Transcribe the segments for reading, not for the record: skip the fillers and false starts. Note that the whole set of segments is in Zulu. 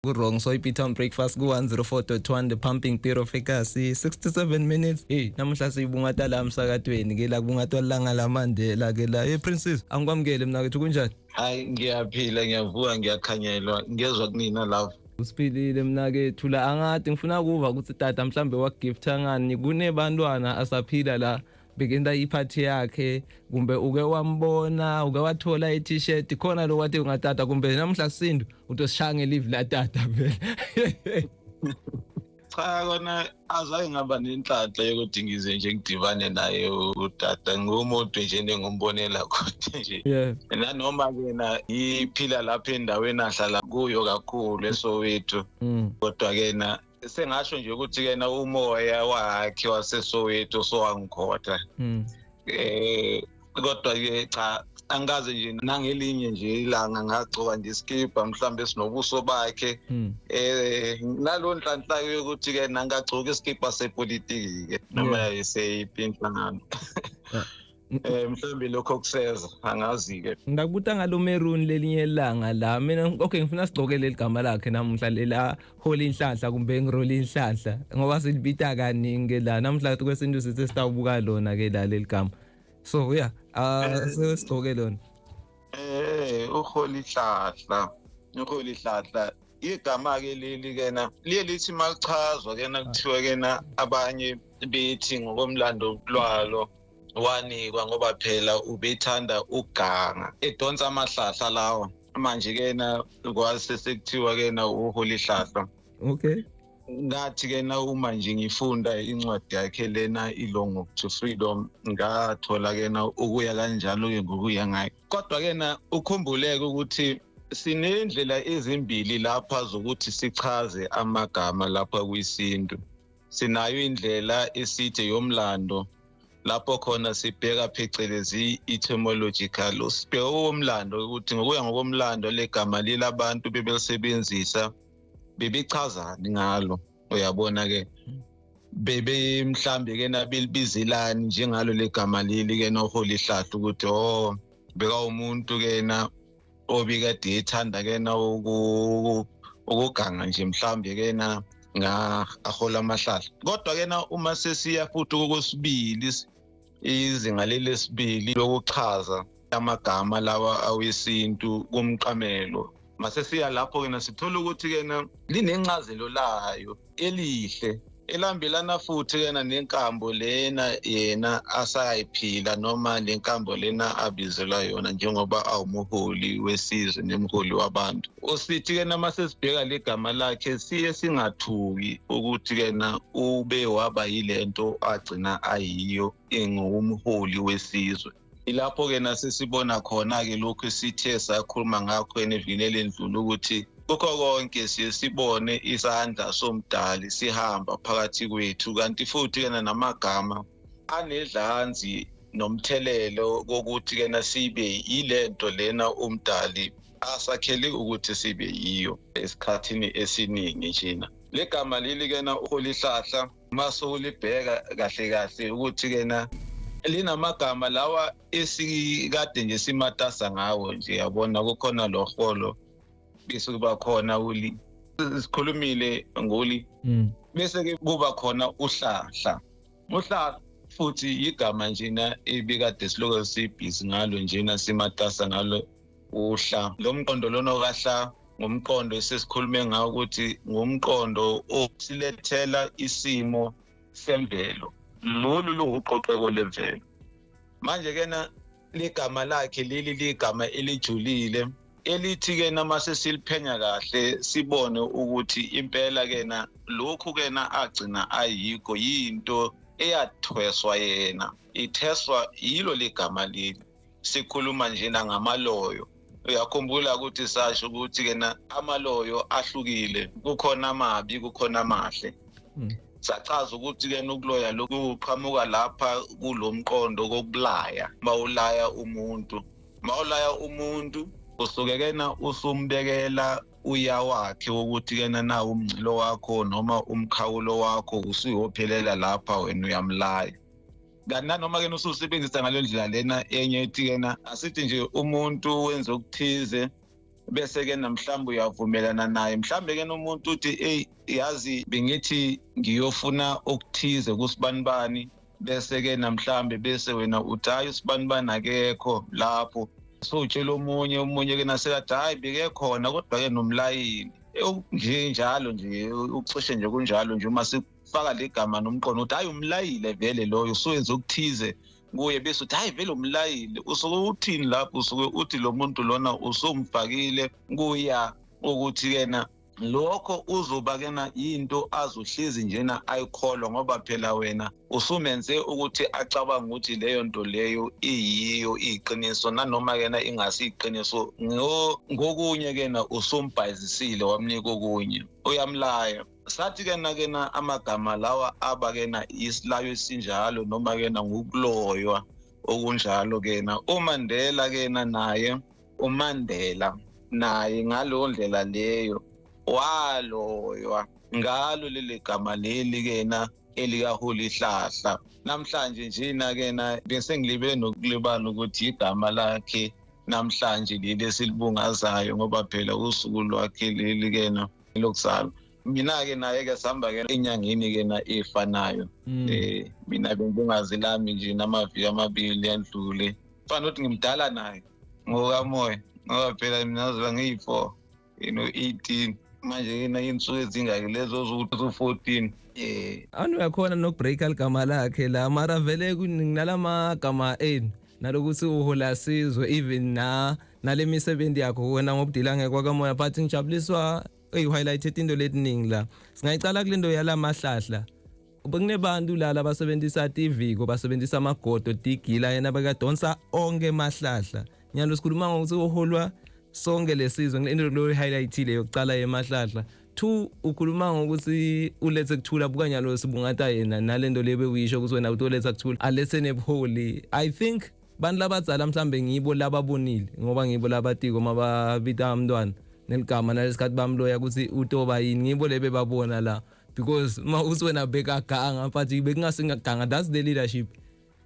Ku-wrong. So i-Town Breakfast ku-104.1, the pumping beat of ekasi, 67 minutes. Hey, namuhla siyibungata la emsakatweni ke la, kubungatwa langa la Mandela ke la. Hey Princess, angikwamukele mina kethu, kunjani? Hayi, ngiyaphila, ngiyavuka, ngiyakhanyelwa, ngiyezwa kunina lapho. Usiphilile mina kethu la. Angathi ngifuna kuva ukuthi tata mhlambe wakugifta ngani, kunebantwana asaphila la bekenta iphathi yakhe, kumbe uke wambona, uke wathola i-t-shirt khona lo wathi ungatata, kumbe namhla sindu utosishaya ngelive la tata vele? Cha, kona azange ngaba nenhlanhla yokuthi ngize nje ngidibane naye utata, ngumuntu nje engumbonela kude nje. Nanoma kena ngiphila lapha endaweni ahlala kuyo kakhulu eSoweto, kodwa kena sengasho nje ukuthi kena umoya wakhe waseSoweto sowangikhotha. Kodwa ke cha, angikaze nje nangelinye nje ilanga ngagcoka nje iskipa mhlambe sinobuso bakhe. Nalo nhlanhla yokuthi ke nangagcoka iskipa sepolitiki ke noma yeseyiphi inhlangano. Mhlambe lokho kuseza, angazi ke. Ngakubuta ngalo maroon lelinye ilanga la mina. Okay, ngifuna sigcoke leli gama lakhe namuhla, lela holy inhlanhla kumbe ngiroli inhlanhla, ngoba silibita kaningi la namuhla kwesintu, sithi sitawubuka lona ke la leli gama. So yeah, sesigcoke lona. Uholihlalha, uHolihlahla igama ke leli kena liye lithi malichazwa kena kuthiwe kena abanye bethi ngokomlando lwalo wanikwa ngoba phela ubethanda uganga, edonsa amahlahla lawa. Manje kena kwase sekuthiwa kena uHolihlahla. Ngathi kena uma nje ngifunda incwadi yakhe lena, i-Long to Freedom, ngathola kena ukuya kanjalo ke ngokuya ngayo. Kodwa kena ukhumbuleke ukuthi sinendlela ezimbili lapha zokuthi sichaze amagama lapha kwisintu. Sinayo indlela esithe yomlando, lapho khona sibheka phecelezi etymological, sibheka okomlando ukuthi ngokuya ngokomlando legama lilabantu bebelisebenzisa bebechazani ngalo, uyabona ke, bebe mhlambe ke nabelibizelani njengalo legama leli ke noHolihlahla, ukuthi oh, beka umuntu kena obikade ethanda kena ukuganga nje mhlambe kena nga ahola amahlahla. Kodwa kena uma sesiya futhi kokwesibili, izinga lelesibili lokuchaza amagama lawa awesintu kumqamelo, mase siya lapho kena sithola ukuthi kena linencazelo layo elihle elihambelana futhi kena nenkambo lena yena asayiphila, noma lenkambo lena abizelwa yona njengoba awumuholi wesizwe nemholi wabantu. Osithi ke nama sesibheka legama lakhe, siye singathuki ukuthi kena ube waba yilento agcina ayiyo, engumholi wesizwe. Ilapho ke nasesibona khona ke lokhu esithe sakhuluma ngakho enevikini elendlule, ukuthi kukho konke siye sibone isandla somdali sihamba phakathi kwethu, kanti futhi kena namagama anedlanzi nomthelelo kokuthi kena sibe yilento lena umdali asakhele ukuthi sibe yiyo esikhathini esiningi njena. Legama leli kena uHolihlahla, mase ulibheka kahle kahle ukuthi kena linamagama lawa esikade nje simatasa ngawo nje, yabona, kukhona lo holo, bese kuba khona uli, sikhulumile ngoli, bese ke kuba khona uhlahla. Uhlahla futhi igama njena ebikade siloko sibhizi ngalo njena, simatasa ngalo uhla. Lo mqondo lona okahla ngumqondo esesikhulume ngawo ukuthi ngumqondo osilethela isimo semvelo, lolu luwuqoqeko lemvelo. Manje kena ligama lakhe leli ligama elijulile, elithi ke nama sesiliphenya kahle sibone ukuthi impela kena lokhu kena agcina ayikho yinto eyathweswa yena, itheswa yilo ligama leli. Sikhuluma njena ngamaloyo, uyakhumbula ukuthi sasho ukuthi kena amaloyo ahlukile, kukhona amabi, kukhona amahle. Sachaza ukuthi kena ukuloya lokhu kuqhamuka lapha kulomqondo kokulaya. Mawulaya umuntu, mawulaya umuntu, usuke kena usumbekela uya wakhe wokuthi kena nawo umngcilo wakho noma umkhawulo wakho usuyophelela lapha, wena uyamlaya. Kanti nanoma ke ususebenzisa ngale ndlela lena enye ethi kena asithi nje umuntu wenza okuthize. Bese ke namhlawumbe uyavumelana naye, mhlawumbe ke nomuntu uthi hey, yazi bengithi ngiyofuna okuthize kusibanibani, bese ke namhlawumbe bese wena uthi hayi usibanibani akekho lapho, sowutshela omunye ke nasekathi hayi beke khona kodwa ke nomlayini nje njalo nje ucishe nje kunjalo nje. Uma sifaka legama nomqondo uthi hayi umlayile vele loyo, usuwenza okuthize kuye, bese uthi hayi vele umlayile. Usuke uthini lapho? Usuke uthi lo muntu lona usumfakile kuya ukuthi yena lokho uzoba kena into azohlezi njena ayikholwa, ngoba phela wena usumenze ukuthi acabanga ukuthi leyo nto leyo iyiyo iqiniso, nanoma kena ingasiqiniso. Ngokunye kena usumbhayizisile wamnika okunye, uyamlaya. Sathi kena kena amagama lawa aba kena isilayo esinjalo noma kena ngukuloywa okunjalo kena. uMandela kena naye, uMandela naye ngalo ndlela leyo waloywa ngalo leli gama leli kena elikaHolihlahla. Namhlanje njena kena bese ngilibele nokulibala ukuthi igama lakhe namhlanje leli esilibungazayo, ngoba phela usuku lwakhe leli kena lokuzalwa. Mina ke naye ke sihamba ke enyangeni ke na efanayo. Mina bengibungazi lami nje namaviki amabili andlule, fana ukuthi ngimdala naye ngokamoya, ngoba phela mina ngazalwa ngiyi-4 18, manje yena insuku ezingaki lezo zu-14. Anu uyakhona nokubreaka ligama lakhe la, mara vele kunalamagama enu nalokuthi uhola sizwe even na nale misebenzi yakho wena ngokudila ngekwakamoya. But ngijabuliswa eyi-highlighted into letiningi la. Singayicala kule nto yalamahlahla. Bekunebantu la labasebenzisa tiviko, basebenzisa amagodo tigila, yena bekadonsa onke emahlahla. Nyalo sikhuluma ngokuthi uholwa sonke lesizwe, into lo highlightile yokucala yemahlahla. Two, ukhuluma ngokuthi ulethe kuthula, buka nyalo sibungata yena nalento lebe uyisho ukuthi wena utoletha kuthula, alethe nebuholi. I think bantu labadzala mhlambe ngibo lababonile, ngoba ngibo labatiko mababita umntwana neligama nalesikhathi bamloya ukuthi utoba yini, ngibo lebe babona la, because ma uthi wena bekaganga, but bekungasingaganga. That's the leadership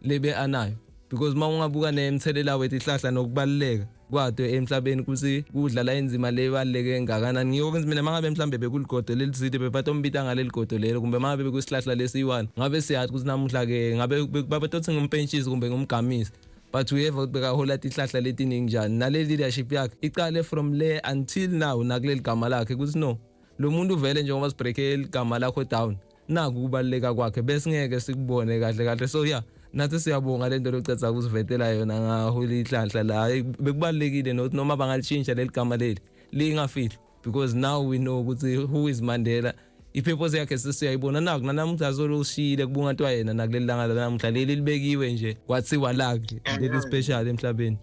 lebe anayo, because ma ungabuka nemthelela wetihlahla nokubaluleka kwato emhlabeni ukuthi kudlala inzima lebaluleke ngakanani. Ngiyokuthi mina mangabe mhlambe bekuligodo lelithile bebatombita ngaleli godo lelo, kumbe mangabe bekusihlahla lesiyi-one ngabe siyathi ukuthi namuhla ke ngabe babetothi ngumpentshisi kumbe ngumgamisi, but uyeva ukuthi bekahola tihlahla letiningi njani. Nale leadership yakhe icale from le until now nakuleli gama lakhe, ukuthi no, lo muntu vele njengoba sibreake igama lakho down, naku kubaluleka kwakhe besingeke sikubone kahle kahle. So yeah, nathi siyabonga lento locetha ukusivetela yona ngaholi ihlahla la. Bekubalulekile nokuthi noma bangalishintsha leli gama leli lingafihli, because now we know ukuthi who is Mandela, ipurpose yakhe sesiyayibona naku nanamuhla soloshile kubungatwa yena nakuleli langa lanamuhla leli libekiwe nje kwathiwa lakhe leli special emhlabeni.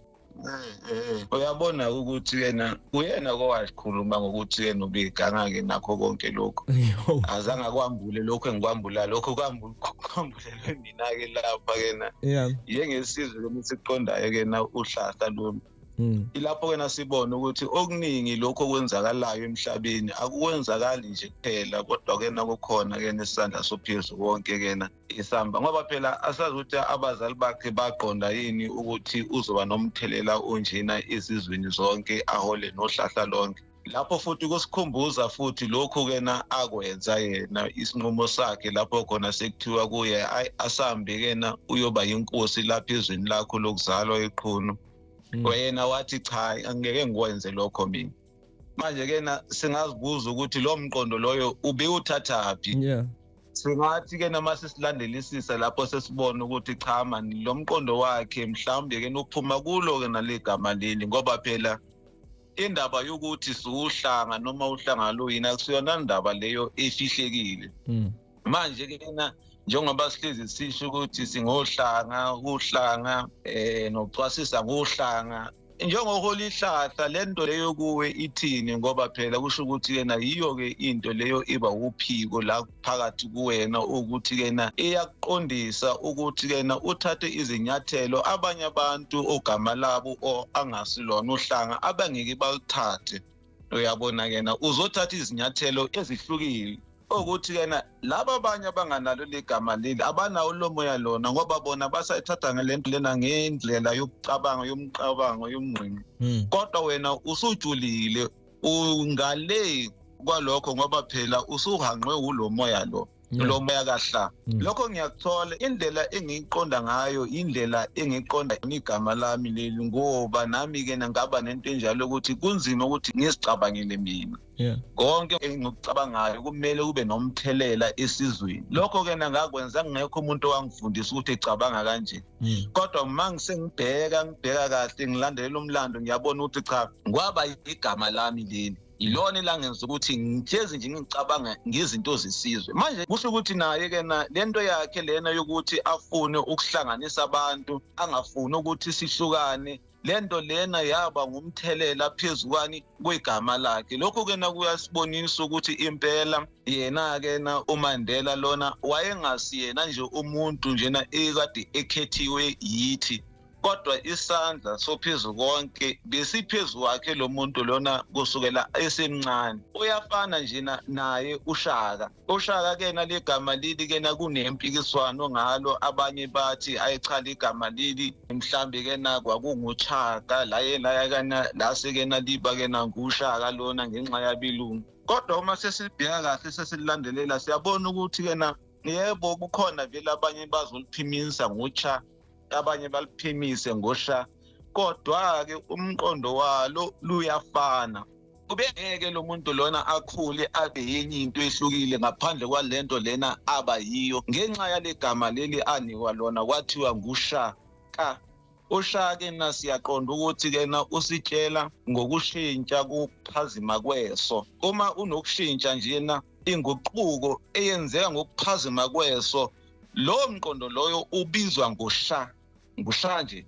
Uyabona ukuthi yena uyena kowakhuluma ngokuthi yena ubiganga ke nakho konke lokho, azange akwambule lokho engikwambula, lokho kwambulelwe mina ke lapha kena njengesizwe lesiqondayo kena uhlahla lolu. Ilapho kena sibona ukuthi okuningi lokho okwenzakalayo emhlabeni akukwenzakali nje kuphela, kodwa kena kukhona kena isandla sophezu konke kena isamba, ngoba phela asazi ukuthi abazali bakhe baqonda yini ukuthi uzoba nomthelela onjena ezizweni zonke, ahole nohlahla lonke. Lapho futhi kusikhumbuza futhi lokhu kena akwenza yena, isinqumo sakhe lapho khona sekuthiwa kuye asambe kena uyoba inkosi lapha ezweni lakho lokuzalwa eQhunu. Wena wathi cha, angeke ngikwenze lokho mina. Manje kena singazibuza ukuthi lo mqondo loyo ubewuthathaphi? Singathi ke noma sisilandelisisa lapho sesibona ukuthi cha man, lo mqondo wakhe mhlawumbe ke uphuma kulo ke nalegama leli, ngoba phela indaba yokuthi siwuhlanga noma uhlanga luyini akusiyona indaba leyo efihlekile. Manje ke na njengoba sihlezi sisho ukuthi singohlanga uhlanga nokucwasisa ngohlanga, njengohola ihlahla lento leyo kuwe ithini? Ngoba phela kusho ukuthi yena yiyo ke into leyo iba uphiko la phakathi kuwena, ukuthi kena iyakuqondisa ukuthi kena uthathe izinyathelo abanye abantu ogama labo angasilona uhlanga abangeke balithathe. Uyabona kena uzothatha izinyathelo ezihlukile. Ukuthi kena laba abanye abanganalo legama leli abanawo lo moya lona, ngoba bona basayithatha ngalento lena ngendlela yokucabanga, yomcabango, yomngqinqi. Kodwa wena usujulile ungale kwalokho, ngoba phela usuhanqwe ulo moya lo, lo moya kahla. Lokho ngiyakuthola. Indlela engiyiqonda ngayo, indlela engiqonda igama lami leli, ngoba nami ke ngaba nento enjalo ukuthi kunzima ukuthi ngizicabangele mina. Konke engikucabangayo kumele kube nomthelela esizweni. Lokho ke ngakwenza ngekho umuntu owangifundisa ukuthi ecabanga kanje. Kodwa uma ngisengibheka, ngibheka kahle, ngilandelela umlando, ngiyabona ukuthi cha, kwaba igama lami leli ilona elangenza ukuthi ngitshezi nje ngicabanga ngezinto zesizwe. Manje kusho ukuthi naye ke na lento yakhe lena yokuthi afune ukuhlanganisa abantu, angafuni ukuthi sihlukane, lento lena yaba ngumthelela phezukwani kwegama lakhe. Lokho ke na kuyasibonisa ukuthi impela yena ke na uMandela lona wayengasiyena nje umuntu njena ekade ekhethiwe yithi, kodwa isandla sophezu konke besiphezu kwakhe lo muntu lona kusukela esemncane. Uyafana nje naye uShaka. UShaka kena legama lili kena kunempikiswano ngalo, abanye bathi ayicha igama lili mhlambe kena kwakunguChaka la yena kana la kena liba kena nguShaka lona ngenxa yabelungu. Kodwa uma sesibheka kahle, sesilandelela, siyabona ukuthi kena yebo kukhona vele abanye bazoliphimisa ngocha, abanye baliphimise ngosha, kodwa ke umqondo walo luyafana. Ubengeke lo muntu lona akhule abe yenye into ehlukile ngaphandle kwalento lena aba yiyo ngenxa yale gama leli anikwa lona kwathiwa nguShaka. uShaka na siyaqonda ukuthi kena usitshela ngokushintsha kuphazima kweso. Uma unokushintsha njena, inguquko eyenzeka ngokuphazima kweso, lo mqondo loyo ubizwa ngosha, ngusha nje,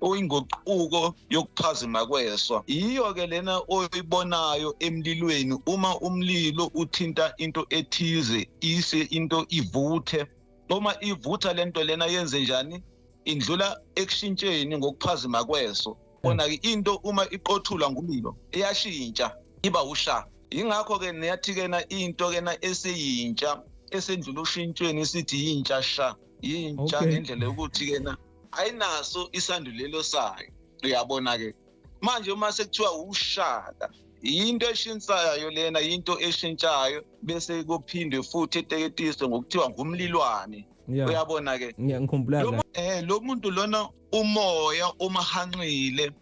uyinguquko yokuphazima kweso. Yiyo ke lena oyibonayo emlilweni, uma umlilo uthinta into ethize ise into ivuthe. Uma ivutha lento lena yenze njani? Indlula ekushintsheni ngokuphazima kweso. Bona ke into uma iqothulwa ngumlilo iyashintsha iba usha. Ingakho ke niyathi kena into kena eseyintsha esendlula ushintshweni sithi yintsha sha, yintsha ngendlela yokuthi kena ayinaso isandulelo sayo. Uyabona ke manje uma sekuthiwa uShaka, yinto eshintshayo lena, yinto eshintshayo, bese kuphindwe futhi eteketiswe ngokuthiwa ngumlilwane. Uyabona ke, ngiyangikhumbula lo muntu lona umoya umahanqile,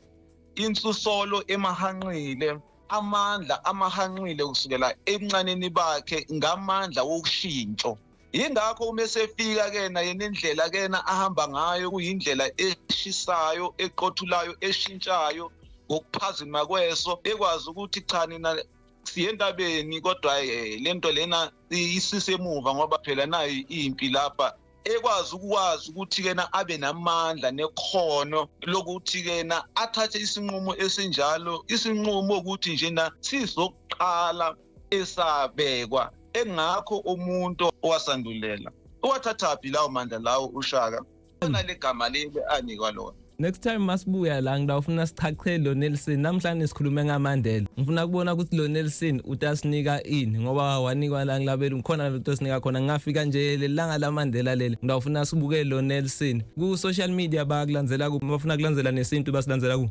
insusolo emahanqile, amandla amahanqile kusukela ebuncaneni bakhe ngamandla wokushintsho. Yingakho uma esefika kena yena indlela kena ahamba ngayo kuyindlela eshisayo, eqothulayo, eshintshayo ngokuphazima kweso, ekwazi ukuthi cha nina siye entabeni, kodwa lento lena isisemuva ngoba phela nayo impi lapha. Ekwazi ukwazi ukuthi kena abe namandla nekhono lokuthi kena athathe isinqumo esinjalo, isinqumo ukuthi njena sizoqala esabekwa engakho umuntu owasandulela. Uwathathaphi lawo mandla lawo uShaka? Ona legama leli anikwa lona. Next time masibuya la ngidawufuna sichachele lo Nelson. Namhlanje sikhulume ngaMandela, ngifuna kubona ukuthi lo Nelson utasinika ini, ngoba wanikwa la ngilabela ngikhona lo tosinika khona. Ngingafika nje lelanga la Mandela leli, ngidawufuna sibuke lo Nelson ku social media. Bakulandzela ku bafuna kulandzela nesintu, basilandzela ku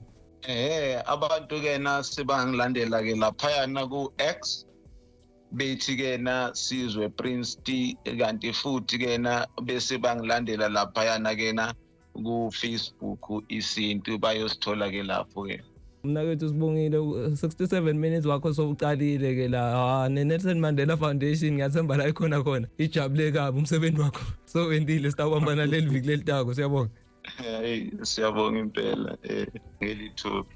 Abantu kena sebangilandela ke laphayana ku X, bethi kena Sizwe Prince T, kanti futhi kena bese bangilandela laphayana kena ku Facebook isintu, bayosithola ke lapho ke. Mnakethu sibongile, 67 minutes wakho sowuqalile ke la ne Nelson Mandela Foundation. Ngiyathemba la ikhona khona ijabule kabi umsebenzi wakho so wendile. Sitawubambana leli viki lelitako. Siyabonga. Hey, siyabonga impela ngelithuba.